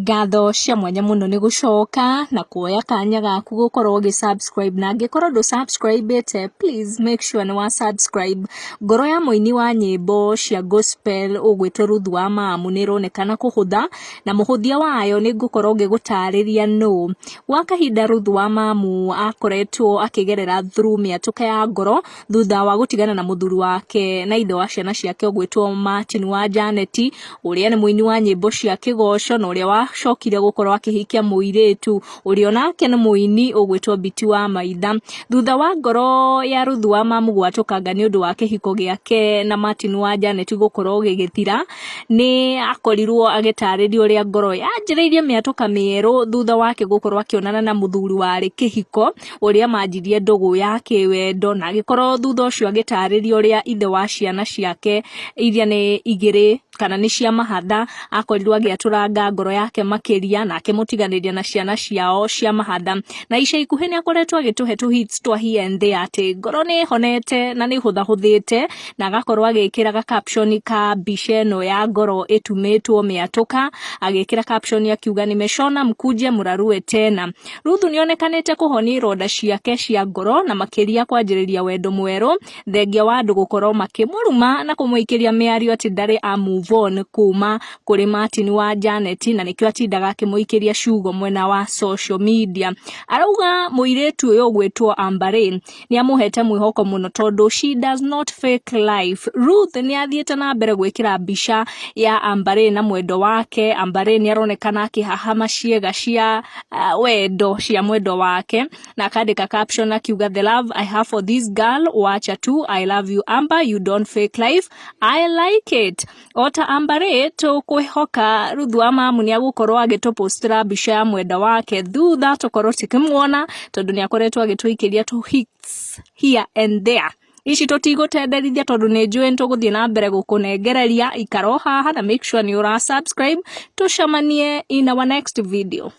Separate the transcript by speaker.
Speaker 1: Ngatho cia mwanya mũno nĩ gũcoka na kuoya kanya gaku gũkorwo ũgĩ subscribe na angĩkorwo ndũ subscribe ĩte, please make sure nĩ wa subscribe. Ngoro ya mũini wa nyĩmbo cia gospel ũgwĩtwo Ruth wa Mamu nĩ ĩronekana kũhũtha na mũhũthia wayo nĩ ngũkorwo ngĩgũtarĩria nũ. Gwa kahinda Ruth wa Mamu akoretwo akĩgerera through mĩatũka ya ngoro thutha wa gũtigana na mũthuri wake na ithe wa ciana ciake ũgwĩtwo Martin wa Janet, ũrĩa nĩ mũini wa nyĩmbo cia kĩgoco na ũrĩa wacokire gũkorwo akĩhikia mũirĩtu ũrĩa onake nĩ mũini ũgwĩtwo Biti wa Maitha. Thutha wa ngoro ya Ruth wa Mamu gwatũkanga nĩ ũndũ wa kĩhiko gĩake na Martin wa Janet gũkorwo gĩgĩthira, nĩ akorirwo agĩtarĩria ũrĩa ngoro yanjĩrĩirie mĩatũka mĩerũ thutha wake gũkorwo akĩonana na mũthuri warĩ kĩhiko ũrĩa manjirie ndũgũ ya kĩwendo na agĩkorwo thutha ũcio agĩtarĩria ũrĩa ithe wa ciana ciake iria nĩ igĩrĩ kana nĩ cia mahatha akorirwo agĩatũranga ngoro yake makĩria na akĩmũtiganĩria na ciana ciao cia mahatha. Na ica ikuhĩ nĩ akoretwo agĩtũhe tũ hits twa here and there atĩ ngoro nĩ ĩhonete na nĩ ĩhũthahũthĩte na agakorwo agĩkĩra ga caption ka mbica ĩno ya ngoro ĩtumĩtwo mĩatũka, agĩkĩra caption akiuga, "Nimeshona, mkuje mrarue tena." Ruth nĩonekanĩte kũhonia ironda ciake cia ngoro na makĩria kwanjĩrĩria wendo mwerũ thengia wa andũ gũkorwo makĩmũruma na kũmũikĩria mĩario atĩ ndarĩ a move on kuma kũrĩ Martin wa Janet na nĩkĩo atindaga akĩmũikĩria ciugo mwena wa social media. Arauga mũirĩtu ũyũ ũgwĩtwo Amber Ray nĩ amũhete mwĩhoko mũno tondũ she does not fake life. Ruth nĩ athiĩte na mbere gwĩkĩra mbica ya Amber Ray na mwendo wake. Amber Ray nĩ aronekana akĩhahama ciĩga cia wendo cia mwendo wake na akandĩka caption akiuga, "The love I have for this girl, wacha tu. I love you, Amber. You don't fake life. I like it." Ota Amber Ray, tũkwĩhoka Ruth wa Mamu nĩ agũkorwo agĩtũpostĩra mbica ya mwenda wake thutha tũkorwo tũkĩmuona tondũ nĩ akoretwo agĩtũikĩria tũ hits here and there. Ici tũtigũtenderithia tondũ nĩ njũĩ nĩ tũgũthiĩ na mbere gũkũnengereria. Ikara o haha na make sure nĩ ũra subscribe. Tũcemanie in our next video.